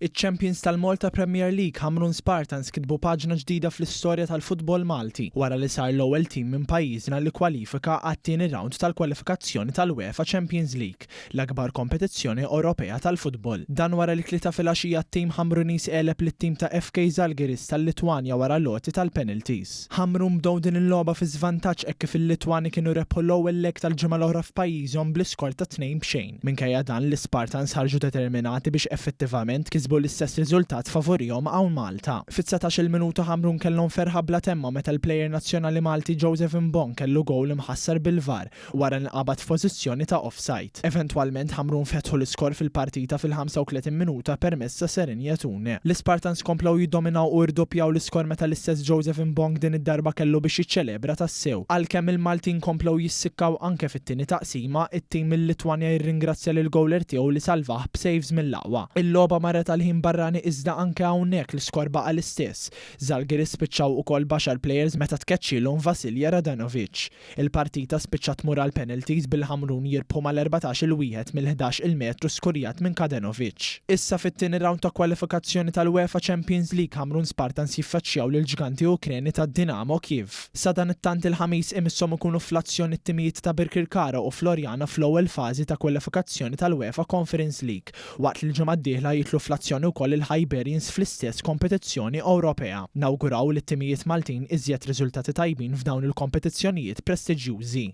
Iċ-champions tal-Malta Premier League Ħamrun Spartans kitbu paġna ġdida fl-istorja tal-futbol Malti wara li sar l-ewwel tim minn pajjiżna li kwalifika għat-tieni round tal-kwalifikazzjoni tal-UEFA Champions League, l-akbar kompetizzjoni Ewropea tal-futbol. Dan wara li t-Tlieta filgħaxija t-tim Ħamruniż għeleb lit-tim ta' FK Żalgiris tal-Litwanja wara l-għoti tal-penalties. Ħamrun bdew din il-logħba fi żvantaġġ hekk kif il-Litwani kienu rebħu l-ewwel leg tal-ġimgħa l-oħra f'pajjiżhom bl-iskor ta' 2-0. Minkejja dan, l-Ispartans ħarġu determinati biex effettivament kisbu l-istess riżultat favurihom hawn Malta. Fit-19-il minuta Ħamrun kellhom ferħa bla temma meta l-plejer nazzjonali Malti Joseph Mbong kellu gowl imħassar bil-VAR wara li nqabad f'pożizzjoni ta' offside. Eventwalment Ħamrun fetħu l-iskor fil-partita fil-35 minuta permezz ta' Serin Yetune. L-Ispartans komplew jiddominaw u irdoppjaw l-iskor meta l-istess Joseph Mbong din id-darba kellu biex jiċċelebra tassew. Għalkemm il-Maltin komplew jissikkaw anke fit-tieni taqsima, it-tim mill-Litwanja jirringrazzja lill-gowler tiegħu li salvah b'saves mill-aqwa. Il-logħba marret għal ħin barrani iżda anke hawnhekk l-iskor baqa' l-istess. Żalgiris spiċċaw ukoll b'għaxar plejers meta tkeċċielhom Vasilije Radanovic. Il-partita spiċċat tmur għall-penalties bil-Ħamrun jirbħu mal-14 il wieħed mill-ħdax il metru skurjat minn Kadenovic. Issa fit-tieni rawnd ta' kwalifikazzjoni tal-UEFA Champions League Ħamrun Spartans jiffaċċjaw lill-ġganti Ukreni ta' Dinamo Kiev. Sadanittant il-Ħamis imisshom ikunu fl-azzjoni t-timijiet ta' Birkirkara u Floriana fl-ewwel fażi ta' kwalifikazzjoni tal-UEFA Conference League waqt li l-ġimgħa d-dieħla jidħlu fl-azzjoni wkoll il-Hibernians fl-istess kompetizzjoni Ewropea. Nawguraw lit-timijiet Maltin iżjed riżultati tajbin f'dawn il-kompetizzjonijiet prestiġjużi.